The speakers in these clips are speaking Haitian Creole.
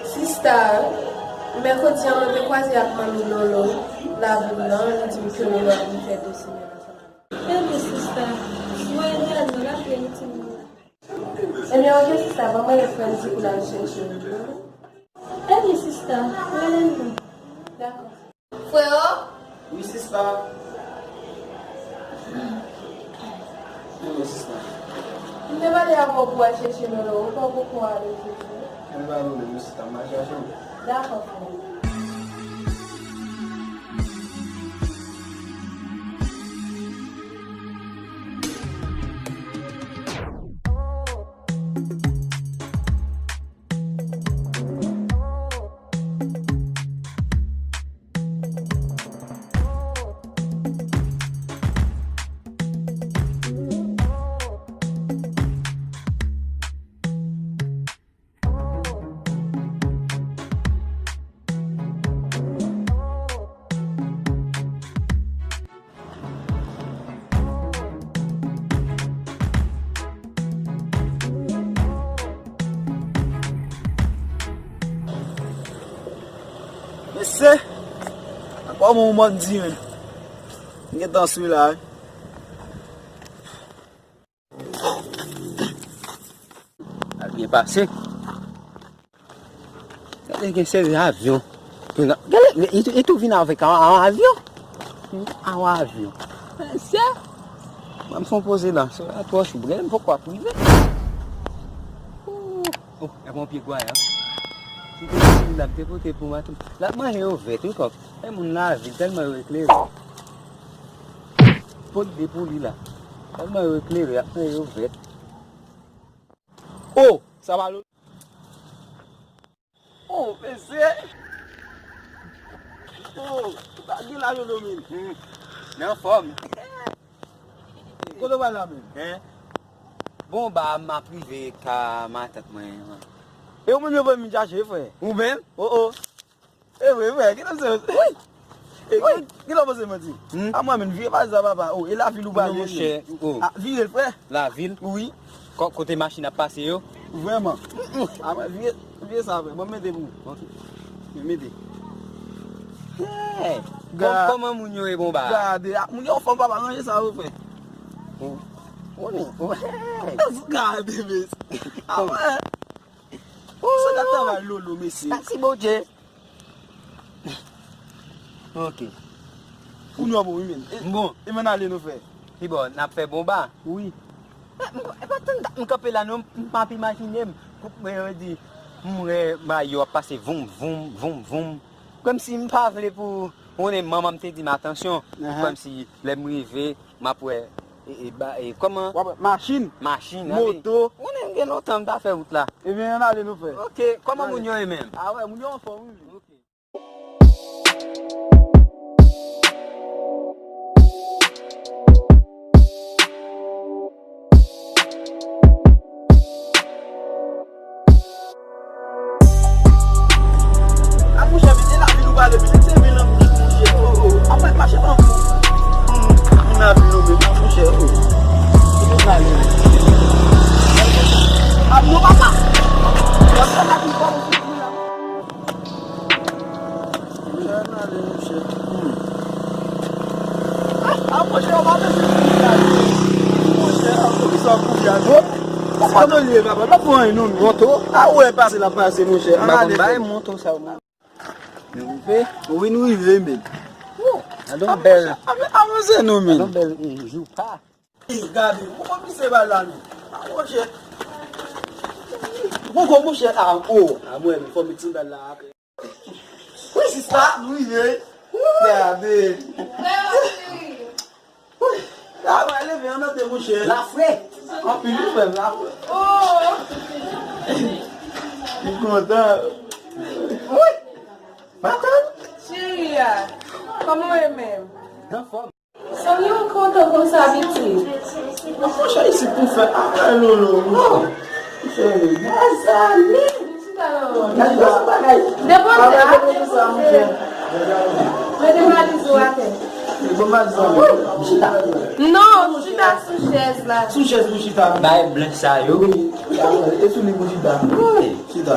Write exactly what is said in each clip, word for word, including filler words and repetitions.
Sista, mèkredi an mwen te kwaze ak manmi Lolo lavil lan, li di m ke Lolo ap vin fè de semèn ansanm avè m. Ebyen sista, mwen ede Adnan, l ap vin ti moun. Ebyen oke sista, ban mwen yon frè m di pou l al chèche l. Ebyen sista, rele m non. Dakò. Freo? Wi sista. Hello sista. M te pale avè w pou w al chèche Lolo, ou pa poko ale chèche l? Gen pa pwoblèm non sista, m al chèche l. Dakò freo. Mesye, ankò yon mòd di menm. M gentan sou la wi. Al byen pase. Gade gen seri avyon. Gade, li, li tou vin avèk a, a avyon. A avyon. Mesye. Mwen m fè yon poze la. Se la twò chou. Gade m poko ap rive. Oh, e bon pye gwayab. Si te di m la, m te pote pou maten. L ap manje yo vèt, wi kòk. E moun lavil, tèlman yo eklere. Pot de pou li la. Tèlman yo eklere, y ap fè yo vèt. Oh, sa pa lo. Oh, mesye. Oh, pa gen la yo domine. Hmm. Nan fòm. Kote w pral la menm? Hein? Bon, ba, m ap rive ka matant mwen. E ou menm yo voye m chache, frè. Ou menm? Oh, oh. E vre, frè, kilè w se? Wi. E wi. Kilè w panse m di? Hmm? A mwen menm, vire pase sa, papa. Oh, e lavil ou pale. Non, monchè, oh. Ah, vire l, frè. Lavil? Wi. Ko-, kote machin ap pase yo? Vrèman. Mm, mm. A mwen, vire, vire sa, frè. Bon, mete pou ou. Ok. Men mete. Hey, kò-, kòman moun yo ye bon ba? Gade, ah, moun yo anfòm, papa, ranje sa yo, frè. Oh. Oh, oh, hey. Gade, mesye. A mwen. Sa gade travay Lolo, mesye. Mèsi, Bondye. Ok. Kounye a bon, wi, men. E, bon. E men ale nou fè. Ki bò, n ap fè bon ba? Wi. E, m, e pa tann dat m kanpe la, non, m p ap imajine m. Koup mwen, yo di, m wè ba yo ap pase voum, voum, voum, voum. Kòmsi m pa vle pou, ou konnen manman m te di m atansyon. Ahan. Kòmsi lè m rive, m ap wè, e, e, ba, e, kòman? W ap wè machin. Machin, wi. Moto. Ou konnen gen lontan m ta fè wout la. Ebyen, ann ale nou fè. Ok, kòman moun yo ye menm? A wè, moun yo anfòm, wi. Ok. A monchè, men se lavil ou pale, men se vil an plis, monchè. Oh, oh. Apre mache ban moun. Hmm, moun lavil nou menm, a monchè, oh. Moun lavil. A non, papa. Papa, la pi pa moun la. Monchè, ann ale, monchè. Hmm. A, a, monchè, w pa bezwen di sa. Monchè, a, poukisa w kouri a, non? Ou pa nan lye, papa, pa pran anyen, non, non. Moto? A, wè, pase l ap pase, monchè. Ann ale, bay moto sa, monchè. Nou rive? Wi, nou rive, men. Oh, gade yon bèl. Avanse, avanse, non, men. Gade yon bèl, eh, jou pa. Gade, ou konn misye bay la, non? A, monchè. Ou konn, monchè, a, oh, a, mwen, fò m met sandal la. Wi, sista, nou rive. Gade. Wi, a, mwen leve an note, monchè. La frè. Anpil, wi, frè m, la frè. Oh. M kontan. Wi. Matant. Cheri a, kòman w ye menm? Anfòm. Sanble w kontan konsa, pitit. Monchè, isit pou fè afè Lolo, monchè. Oh, cheri, mezanmi. Chita la, Depoze a. Mete valiz ou atè. Non, chita sou chèz la. Sou chèz pou chita. Bay blanch sa yo. Wi. E sou li pou chita. Wi. Chita.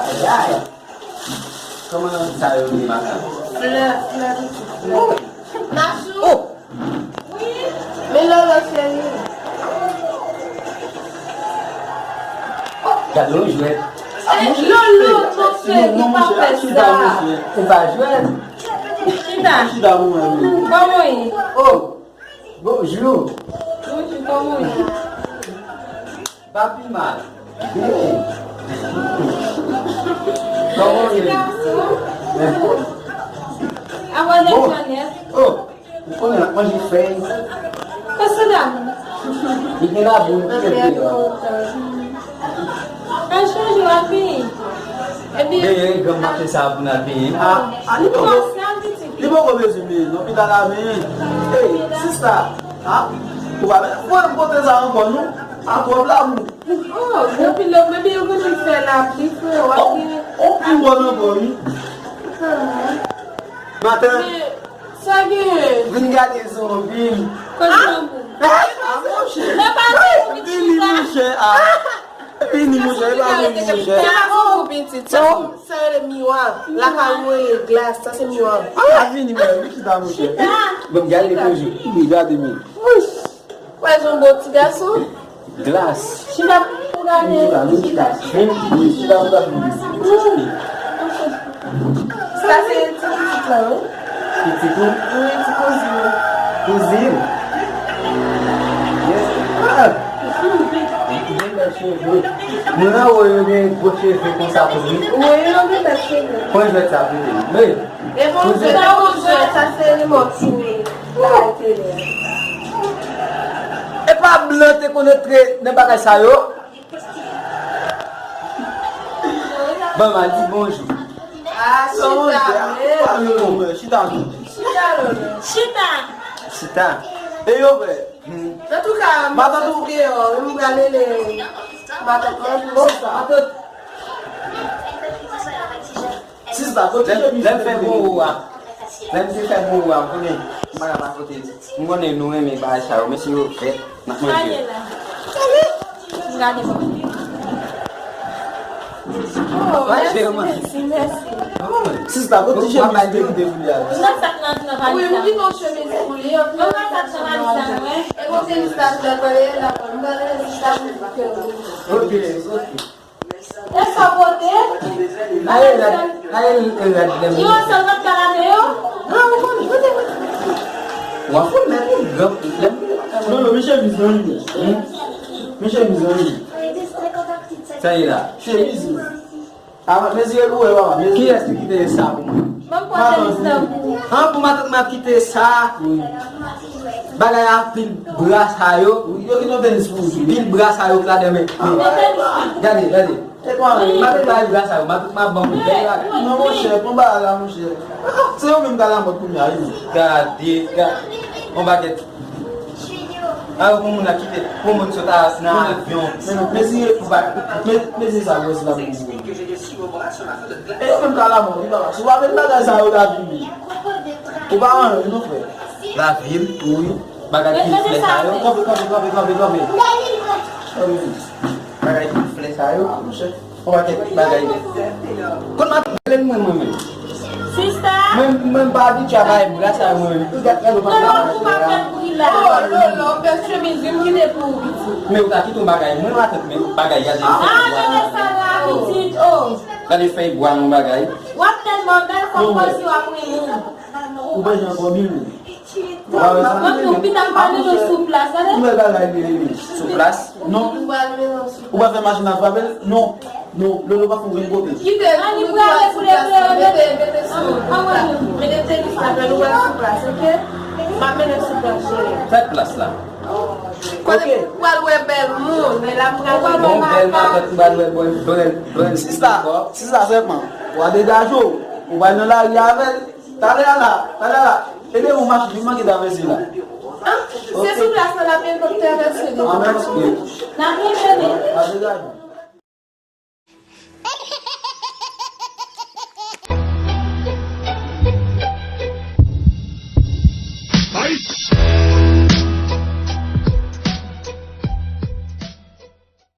Ay, ay. Kòman sa yo ye madanm? Flè, flè, pitit flè. Machou. Oh! Wi. Men Lolo cheri. Gade yon jwèt. Lolo, non cheri, pa fè sa. Se pa jwèt. Chita. Chita pou mwen. Kòman ye? Oh! Bonjou. Bonjou, kòman w ye? Pa pi mal. Byen. Kòman w ye? Avwa Bon. Dèk Manèt. Oh, ou konnen l ap manje fèy. Kòman w ye? Li gen labou, li gen fèy la. Al chanje w al benyen. Epi benyen, granm maten sa a pou n al benyen. A, a, li poko, li poko bezwen benyen non, pita l a benyen. Ey, sista, a, ou pa bezwen voye m kote sa ankò non. A, twòp labou. Oh, depi lè, men yo konn fè lapli, frè, w ap gen. On pil bòn ankò, wi. Maten. Men, sa gen? Vin gade zonbi m. Kote zonbi? A, monchè. Vini, monchè, a. Vini, monchè, e pa vini, monchè. Se pa pou pitit. Sa, sa rele miwa. Lakay mwen, glas, sa se miwa. A, vini, mwen, vin chita, monchè. Bon, gade toujou. Wi, gade, men. Wè, jan bon ti gason. Glas. Chita pou gade. Chita, nou chita. Wi, chita pou gade. Sa se ti pitit la, wi. Pitit ou? Wi, ti kouzin. Kouzin? Yes. Ah! Li gen bèl cheve. Moun an wè yo gen gwo cheve konsa kouzin. Wi, yo gen bèl cheve. Pran jwèt sa pou li. Men, e bon, kouzin. Se pa yon jwèt, sa se remòt sou la tele. E pa blan te konn antre nan bagay sa yo? Ban m al di bonjou. Ah, chita, men. Chita, Lolo. Chita. Chita. E yo, frè? Antouka, m ap soti deyò, m pral rele matant mwen pou sa. Sista, kote chemiz? Lè m fè bon ou a. Lè m te fè bon ou a, m konnen m pa ka pa kote. M konnen nou renmen bagay sa yo, men si yo fèt, n ap manje yo. Gade la. M gade bon. Oh, mèsi, mèsi, mèsi. Sista, kote chemiz de de pou li a? Nan sak nan, nan valiz la. Wi, m kite yon chemiz pou li, yon ti sak nan valiz la. E kote sista, sista, pale, la, m pale, sista, pou li. Ok, ok. E sa pote? Aye, rad, aye, rad, lèm. Yo, sa l pa t ka lave yo? Non, ou konnen, kote, kote. W ap fout mèt ou, gran, lèm. Non, non, men chemiz nan, wi. Hmm? Men chemiz nan, wi. Sa ye la? Chemiz, wi. A, mezire l ou wè, papa. Kiyès ki te sa pou mwen? Ban m pran chemiz nan pou ou. An, pou matant mwen ap kite sa. Wi. Bagay a pil bra sa yo. Wi, yo kite yon tenis pou ou. Pil bra sa yo k ladan men. Gade, gade. E pa anyen. Matant mwen ap bra sa yo. Matant mwen ap ban mwen bèl bagay. Non, monchè, pran bagay la, monchè. Se yo menm k al lamòd kounye a, wi. Gade, gade. On pakèt. A, pou moun nan kite, pou moun sot a nan avyon. Men non, mezire, mezire sa gwòs la pou mwen. E yo menm ka la mò, wi, papa. Si w pa met bagay sa yo la vini. Ou pa anyen, non, frè. Lavil, wi. Bagay ki flè sa yo. Kanpe, kanpe, kanpe, kanpe, kanpe. Kanpe. Bagay ki flè sa yo. Ah, monchè. On pakèt bagay. Konn m ap rele mwen, mwen, mwen. Sista. Mwen, mwen pa abitye a bay bra sa yo, mwen. Ou gade, gade, ou pa. Lolo, ou pa fè bri la. Oh, Lolo, ou fè chemiz, wi, m kite pou ou, pitit. Men ou ta kite yon bagay, mwen, matant, men bagay, gade. Ah, gade sa la, pitit, oh. Gade fèy bwa, yon bagay. W ap tèlman bèl, fò m pase w ap renmen. Ou pa jan fò byen. Mwen, nou pita m pale nou sou plas, tande? Ou mèt bagay li, li. Sou plas? Non. Ou pa fè machin nan frape l? Non. Non, Lolo pa fè okenn kote. Kite l, li prale pou l mete, mete sou plas. Mete tenis la, nou pral sou plas, ok? M ap mennen sou plas, cheri. Fè plas la. Kote pou al wè bèl moun, men la m pral wè. Bon, bèl matant, m pral wè bèl, bèl, bèl. Sista, sista sèlman. W a degaje w. Ou pral nan lari avè l. Talè a la, talè a la. Ede mwen mache, m manke travèse la. Ah, se sou plas la, l ap ede w travèse li. Ah, mèsi. N ap ede li. N ap ede li.